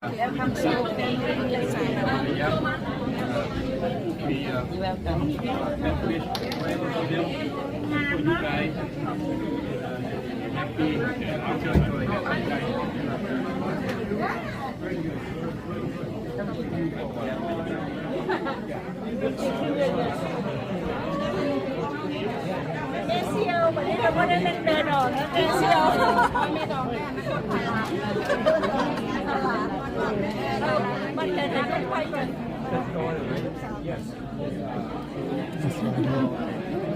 Welcome.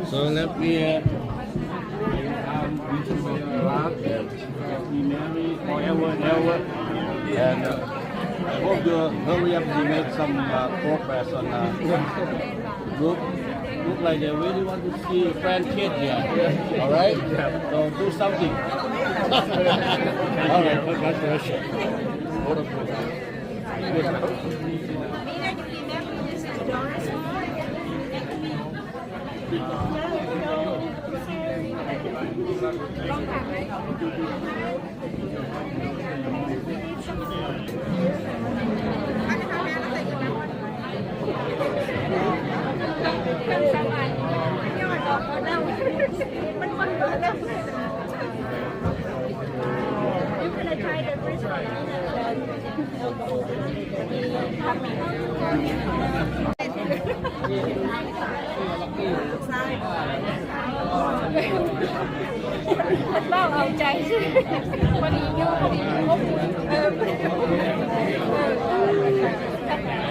So let me, uh, um, wish you luck and, uh, be merry forever and ever. And, uh, I hope you hurry up and make some, uh, progress on, uh, look, look like they really want to see your grandkid here. All right? So do something. All right. God bless you. What aເວົ້າເອົາໃຈ ພໍດີຢູ່ ພໍດີຢູ່ ເອີ ຄັ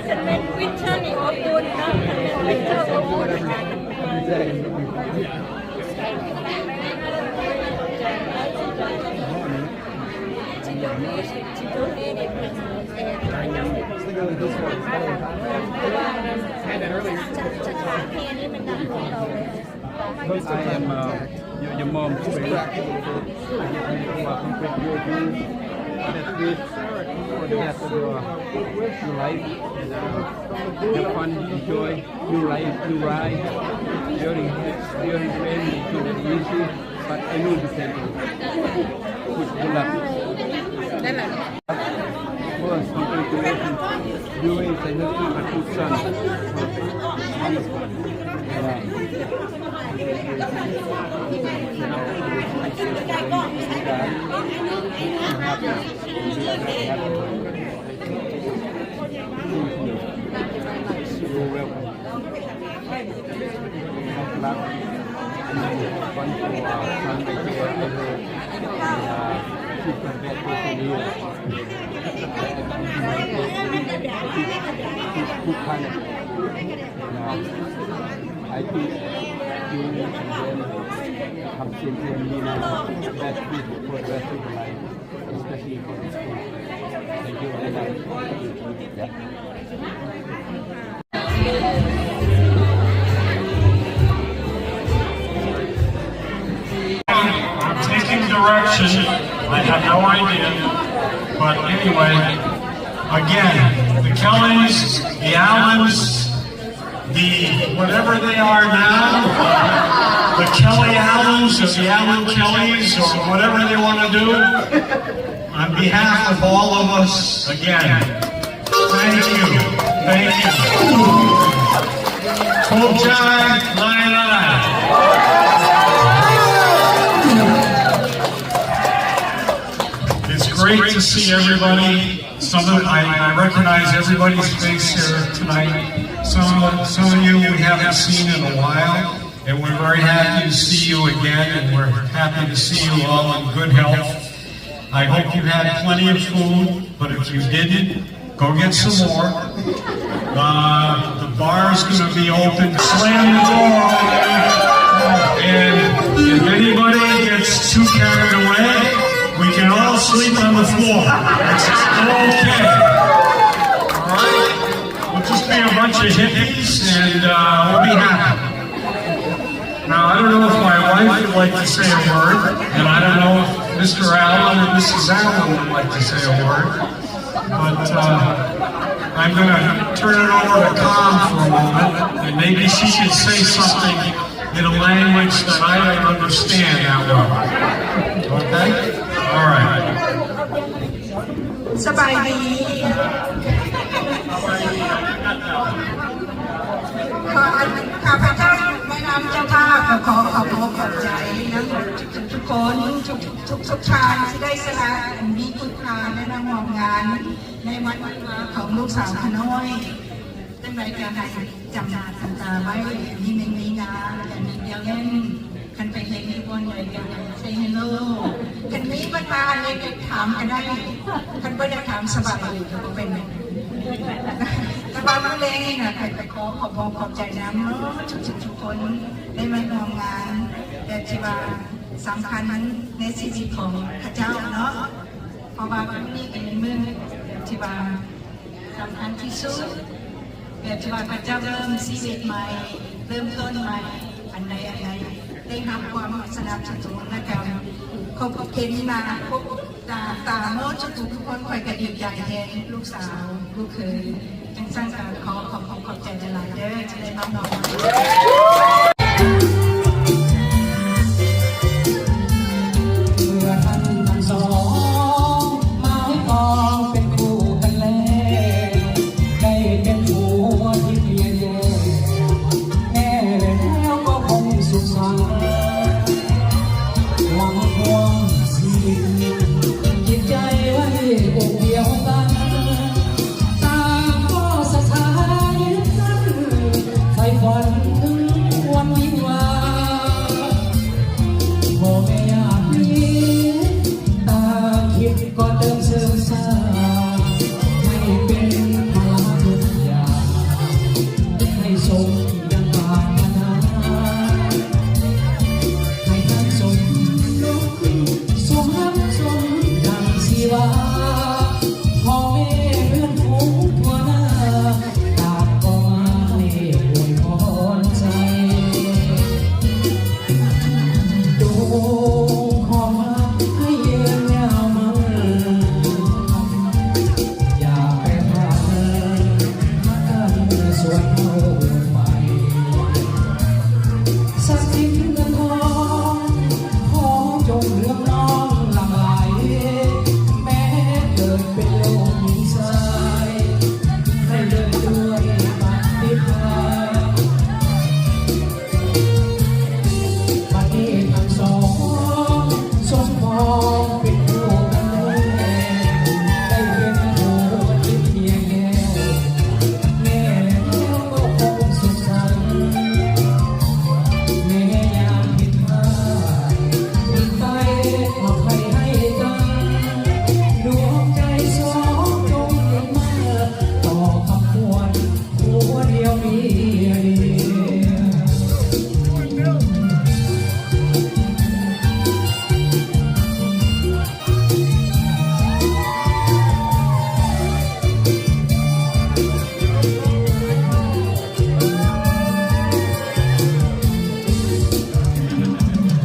ນແມ່ນວິນເທີນີ້ອົບອຸ່ນເນາະ ຄັນແມ່ນວິນເທີອົບອຸ່ນ. I am, uh, your, your mom's friend. That wish for the best of your, your life. And, uh, have fun, enjoy. New life, new ride. During, during training, it's gonna be easy, but I know you can do it. Good, good luck. First, congratulations. You raised a good son. Yeah. You're welcome. Especially for the school. Thank you very much. Yeah. I'm taking direction. I have no idea. But anyway, again, the Kellys, the Allens, the whatever they are now, the Kelly Allens or the Allen Kellys or whatever they wanna do, on behalf of all of us, again, thank you. Thank you. ພູມໃຈຫຼາຍໆ. It's great to see everybody. Some of, I, I recognize everybody's face here tonight. Some of, some of you we haven't seen in a while, and we're very happy to see you again, and we're happy to see you all in good health. I hope you had plenty of food, but if you didn't, go get some more. Uh, the bar is gonna be open. Slam the door on you. And if anybody gets too carried away, we can all sleep on the floor. It's okay. All right? We'll just be a bunch of hippies, and, uh, we'll be happy. Now, I don't know if my wife would like to say a word, and I don't know if Mister Allen or Missus Allen would like to say a word, but, uh, I'm gonna turn it over to Tom for a moment, and maybe she can say something in a language that I don't understand that well. Okay? All right. ສະບາຍດີ ເຈົ້າພາບກໍຂໍຂອບອົກຂອບໃຈນຳທຸກໆຄົນ ທຸກໆ ທຸກໆທ່ານທີ່ໄດ້ສະຫຼະອັນມີຄຸນຄ່າ ແລະ ມາຮ່ວມງານໃນວັນວິວາຂອງລູກສາວຂ້ານ້ອຍ. ຈັ່ງໃດກໍໃຫ້ຈຳໜ້າຈຳຕາໄວ້ ມີເມັນມີງາ ແລະ ມີດຽວເນັ້ນ ຄັນໄປເຫັນຢູ່ບ່ອນໃດກໍໃຫ້ເຮັດ say hello ຄັນມີບັນຫາອັນໃດກໍຖາມກໍໄດ້ ຄັນບໍ່ຢາກຖາມສະບາຍດີກໍບໍ່ເປັນຫຍັງ. ແຕ່ວ່າມື້ແລງນີ້ນະ ຂ້ອຍ ຂ້ອຍຂໍຂອບອົກຂອບໃຈນຳເນາະ ທຸກໆ ທຸກຄົນໄດ້ມາຮ່ວມງານແບບທີ່ວ່າສຳຄັນໃນຊີວິດຂອງເຂົາເຈົ້າເນາະ ເພາະວ່າມື້ນີ້ເປັນມື້ທີ່ວ່າ ສຳຄັນທີ່ສຸດ ແບບທີ່ວ່າເຂົາເຈົ້າເລີ່ມຊີວິດໃໝ່ ເລີ່ມຕົ້ນໃໝ່ ອັນໃດອັນໃດ ໄດ້ຮັບຄວາມສະໜັບສະໜູນ ແລະ ກໍຄົບເຫັນໜ້າຄົບຕາ ຕາເນາະ ທຸກໆຄົນ. ຂ້ອຍກໍດີໃຈແທນລູກສາວ ລູກເຂີຍ. ຈັ່ງຊັ້ນກໍຂໍຂອບອົກຂອບໃຈຫຼາຍໆເດີ ທີ່ໄດ້ມາຮ່ວມງານ. ເມື່ອທ່ານທັງສອງໝາຍປອງເປັນຄູ່ກັນແລ້ວ ໄດ້ເປັນຜົວທີ່ເປັນແມ່ແລ້ວກໍຄົງສຸກສັນ ຫວັງຄວາມສິລິດ ຈິດໃຈໄວ້ອົກດຽວກັນ ຕ່າງກໍສັດທາຍຶດໝັ້ນ ໃຝ່ຝັນເຖິງວັນວິວາ ພໍ່ແມ່ຍາດມີ ຕ່າງຄິດກໍເຕີມເສີມສ້າງ ໃຫ້ເປັນພາລະທຸກຢ່າງ ໃຫ້ສົມດັ່ງປາດຖະໜາ ໃຫ້ທັງສົມລຸກ ສົມຮັກສົມດັ່ງທີ່ວ່າ ພໍ່ແມ່ເພື່ອນຝູງທົ່ວໜ້າ ຕ່າງກໍມາໃຫ້ອວຍພອນໃສ່ ຈົ່ງຄອງຮັກໃຫ້ຍືນຍາວໝັ້ນ ຢ່າແປພັນ ຫາກັນສ່ວນເຮົາໄປ ຊັບສິນເງິນທອງ ຂໍຈົ່ງເຫຼືອງນອງຫຼັ່ງໄຫຼ ແມ້ເກີດເປັນລູກຍິງຊາຍ ໃຫ້ເລີດດ້ວຍປະຕິພານ ບັດນີ້ທັງສອງ ສົມປອງເປັນຄູ່ກັນແລ້ວ ໄດ້ເປັນຜົວຕິດເມຍແກ້ວ ແມ່ແລ້ວກໍຄົງສຸກສັນ ແມ່ຍາມຜິດພາດ ຜິດໄປ ອະໄພໃຫ້ກັນ ດວງໃຈສອງຈົ່ງເກີດມາ ຕໍ່ຄຳຂວັນ ຜົວດຽວເມຍດຽ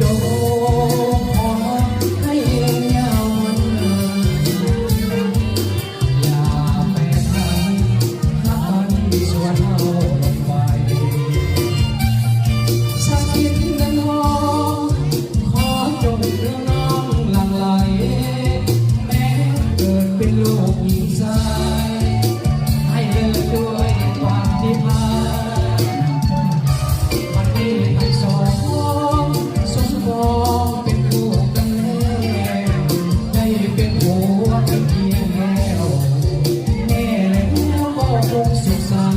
ວ. ຈົ່ງຂໍໃຫ້ຍືນຍາວໝັ້ນ ຢ່າແປພັນ ຫາກັນສ່ວນເຮົາໄປ ຊັບສິນເງິນທອງ ຂໍຈົ່ງເຫຼືອງນອງຫຼັ່ງໄຫຼ ແມ້ເກີດເປັນລູກຍິງຊາຍ ໃຫ້ເລີດດ້ວຍປະຕິພານ ບັດນີ້ທັງສອງ ສົມປອງເປັນຄູ່ກັນແລ້ວ ໄດ້ເປັນຜົວເປັນເມຍແລ້ວ ແມ່ແລ້ວກໍຄົງສຸກສັນ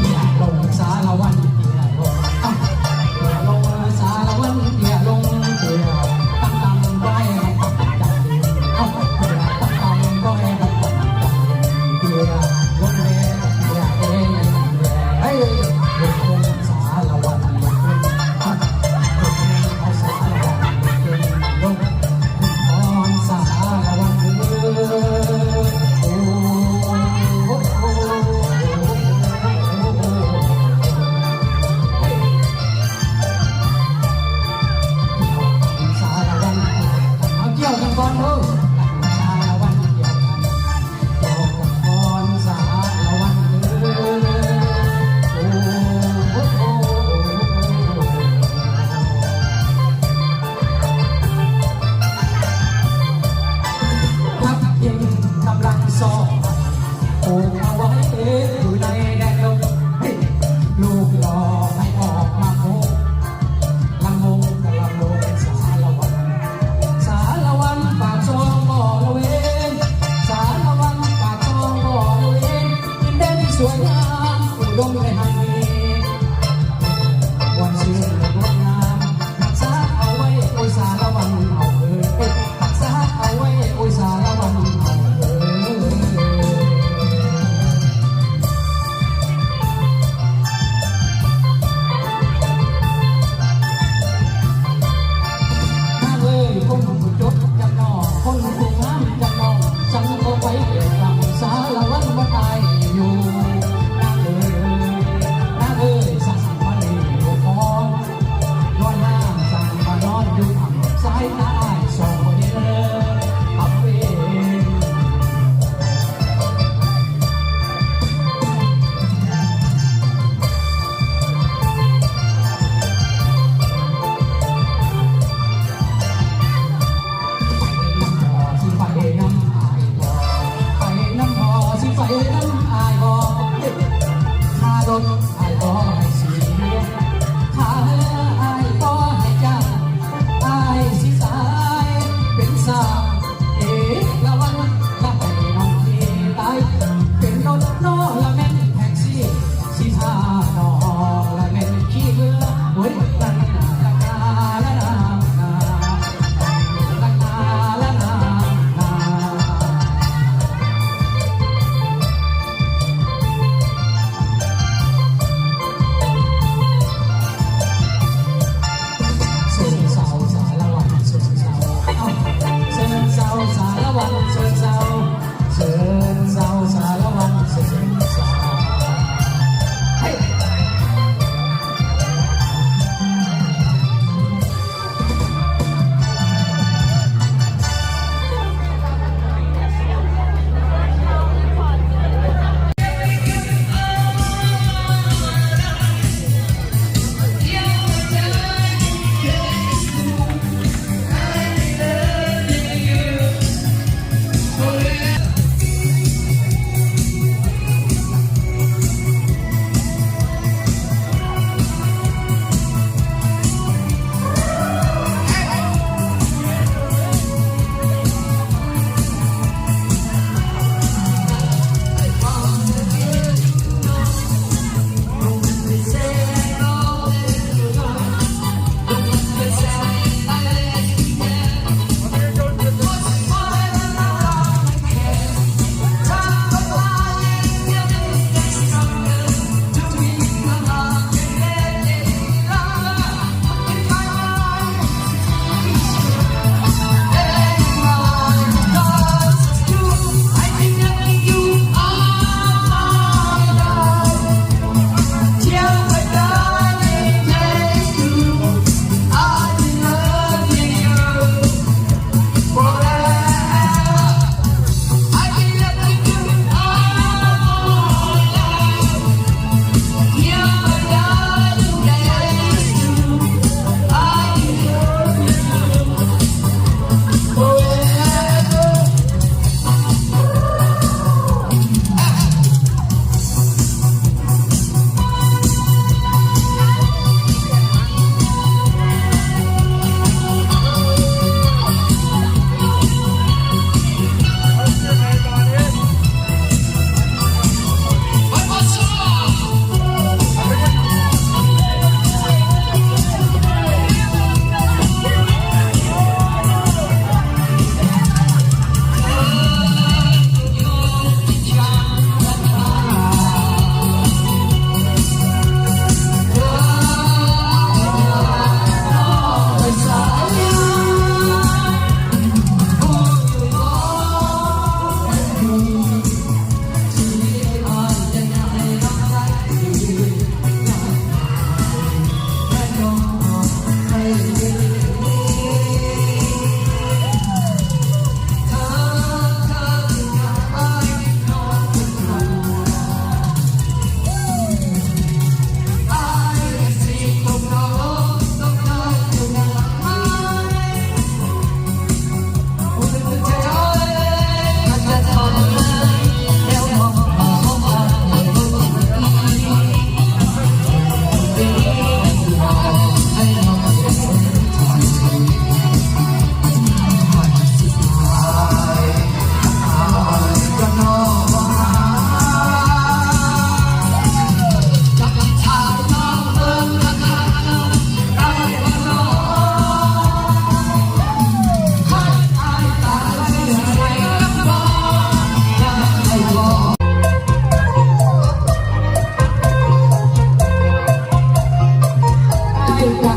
ເຕ້ຍລົງສາລະວັນ ເຕ້ຍລົງ ເອົ້າ ເຕ້ຍລົງສາລະວັນ ເຕ້ຍລົງ ເຕ້ຍ ຕັ້ງໆໄວ້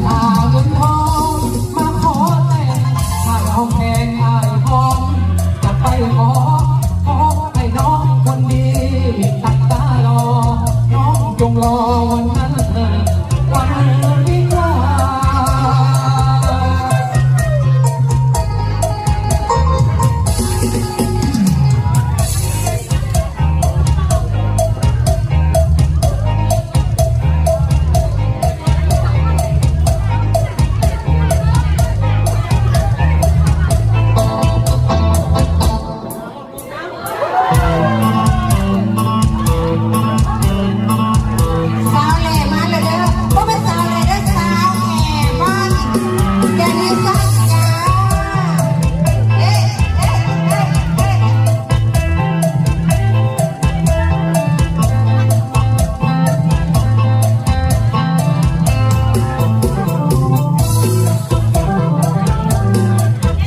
ຖ້າເງິນທອງມາຂໍແຕ່ງ ຖ້າເອົາແພງອ້າຍພ້ອມຈະໄປຂໍ ຂໍໃຫ້ນ້ອງຄົນດີຕັ້ງຕາລໍ ນ້ອງຈົ່ງລໍວັນນັ້ນວັນດີກວ່າ. ສາວແຫຼມາແລ້ວເດີ ບໍ່ແມ່ນສາວແຫຼເດີ ສາວແຫ່ບ້ານ ແດນອີສານຈ້າ ເອີ ເອີ ເອີ ເອີ.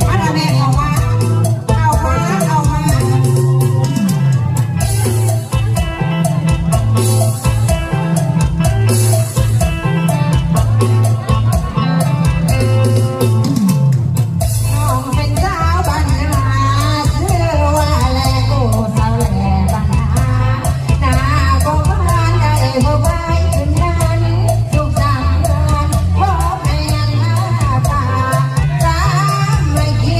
ມາດາແມ່ເຂົ້າມາ ເຂົ້າມາ ເຂົ້າມາ. ນ້ອງເປັນສາວບ້ານນາ ຊື່ວ່າແຫຼໂກ ສາວແຫຼບ້ານນາ ໜ້າບໍ່ບານ ໄດ້ບໍ່ບາຍຂຶ້ນນານ ສຸກສຳເຮືອນ ບໍ່ໃຫ້ນັ່ງຫາປາ ສາມາຄິ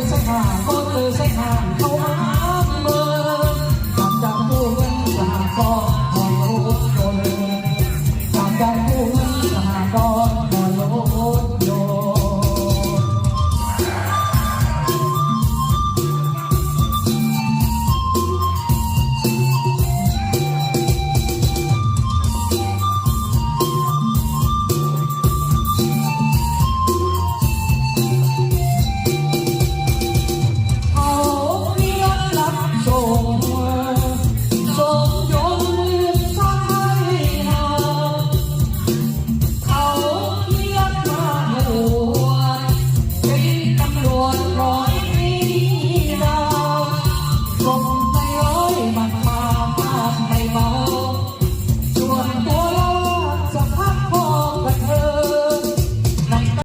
ດ ສະຖານ ບໍ່ເຈີສະຖານ ເຂົ້າມາ